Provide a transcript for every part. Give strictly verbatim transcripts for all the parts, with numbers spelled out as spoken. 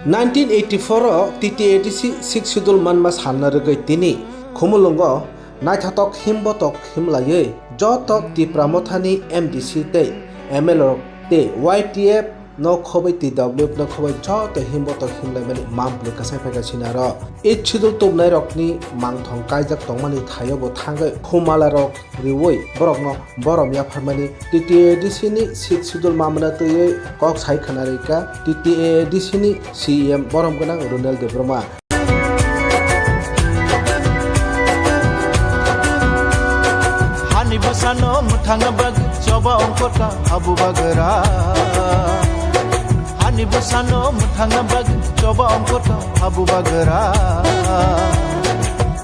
Nineteen eighty-four o T T A D C Sixth Schedule manma salna rwgwi tini Khumulwngo naithotok himbotok himlaiwi joto Tipra Mothani M D C tei M L A rok tei Y T F no khobwi T W F no khobwi joto himbotok himlaimani mampli kwsai phaikha sinaro. Eighth Schedule tubnairokni mangthong kaijak tongmani thaio bo thangwi Khumala rok riwi borokno borom yapharmani T T A D C ni Sixth Schedule mamana twiwi kok sai khwna rwkha T T A D C ni C E M borom gwnang Runal Debbarma. Hani bwsano mwthangna bagwi choba ongkhorta habu bagra. Hani bwsano mwthangna bagwi choba ongkhorta habu bagra.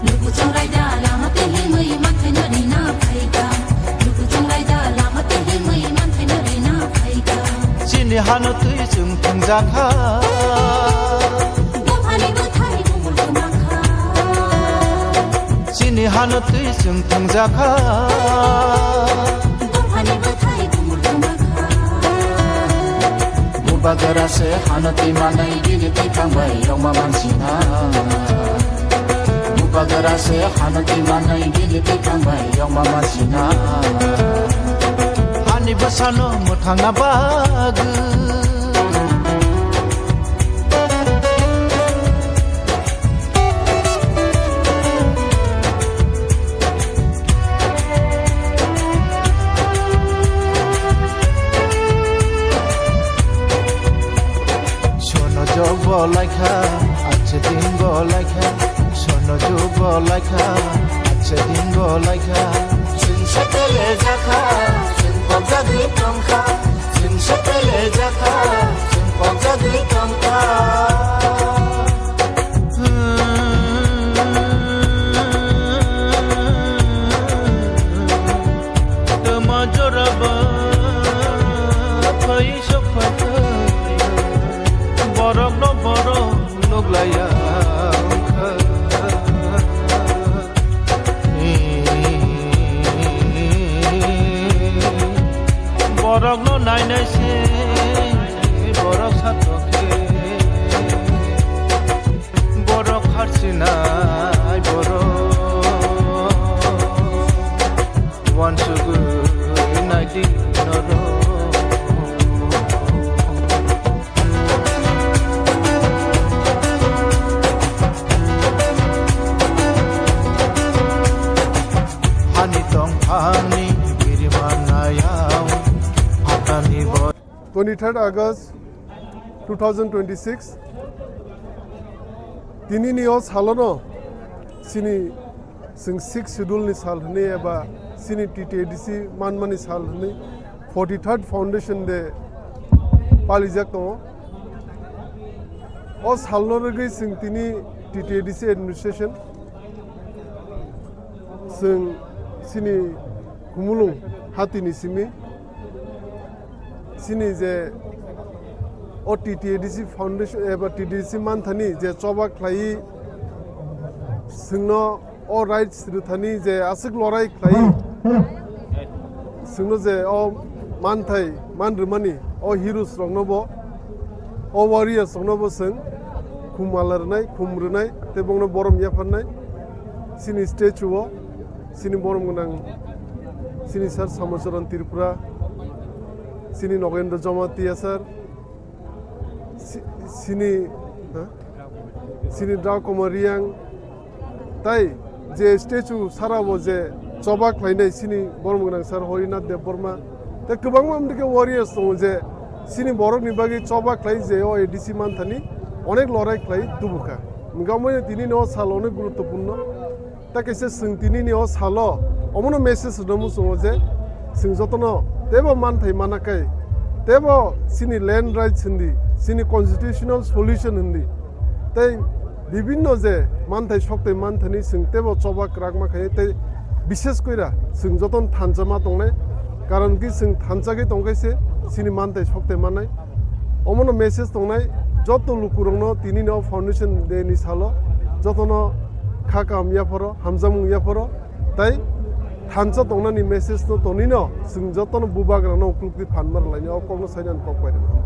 Luku chongraida lama twi himwi manthai no rina phaikha. Luku chongraida lama twi himwi manthai no rina phaikha. Chini hano twi chwng thwngjakha. Buphani bwthai bumul kwmakha. Chini hano twi chwng thwngjakha. Buphani bwthai bumul kwmakha. Bubagra se hano twi manai bini twi thangbai yongma mansina. Bubagra se hano twi manai bini twi thangbai yongma mansina. Hani bwsano mwthangna bagwi. Sono jogo laikha, ache dingo laikha, sono jogo laikha, ache dingo laikha. Chwng sepele jakha, chwng pokjagwi tongkha, chwng sepele jakha, chwng pokjagwi tongkha. Tama joraba phai sok phai thai, borok no borok nuk laya wngkha. Borok no nainai se borok satok khe. Borok harsinai borok uansugwi naidi norok. Hani tongphangni birimanayao hatani bo- Twenty-third August two thousand twenty-six, tinini o salono chini chwng Sixth Schedule ni sal hwnwi eba chini T T A D C manmani sal hwnwi forty-third Foundation Day palijak tongo. O salno rwgwi chwng tini T T A D C administration chwng chini Khumulwng hatini simi chini je o T T A D C Foundation eba T T A D C manthani je choba khlaiwi chwngno o rights rwthani je aswk lorai khlaiwi chwngno je o manthai man rwmani o heroes rokno bo, o warriors rokno bo chwng khum mala rwnai, khum rwnai tei bongno borom yapharnai chini statue o. Chini borom gwnang chini sir Samocharan Tripura, chini Nogendra Jamatia sir, si-, chini, ha? Chini Drakomar Reang, tai je statue sara bo je choba khlainai chini borom gwnang sir Harinath Debbarma, tei kwbangma amtwikhe warriors tongo je chini borokni bagwi choba khlai je o A D C manthani onek lorai khlai tubukha. Hwnkhe omoino tini no sal onek guruttopurno. Ta kaisa chwng tinini o salo omono message rwna muchungo je chwng jotono teibo manthai mana kai, teibo chini land rights hindi, chini constitutional solution hindi, tei bibinno je manthai soktei manthani chwng teibo choba kwrakma khai tei bishes koira chwng jotono thansa ma tongnai, karon ki chwng thansa khe tongkhe se chini manthai soktei mannai. Omono message tongnai joto lukurokno tinini o Foundation Day ni salo jotono kha kaham yapharo, hamjakmung yapharo, tai thansa tongnani message no tonino chwng jotono bubagrano uklukti phan ma rwlaini o kokno sainani kok bai rwkha.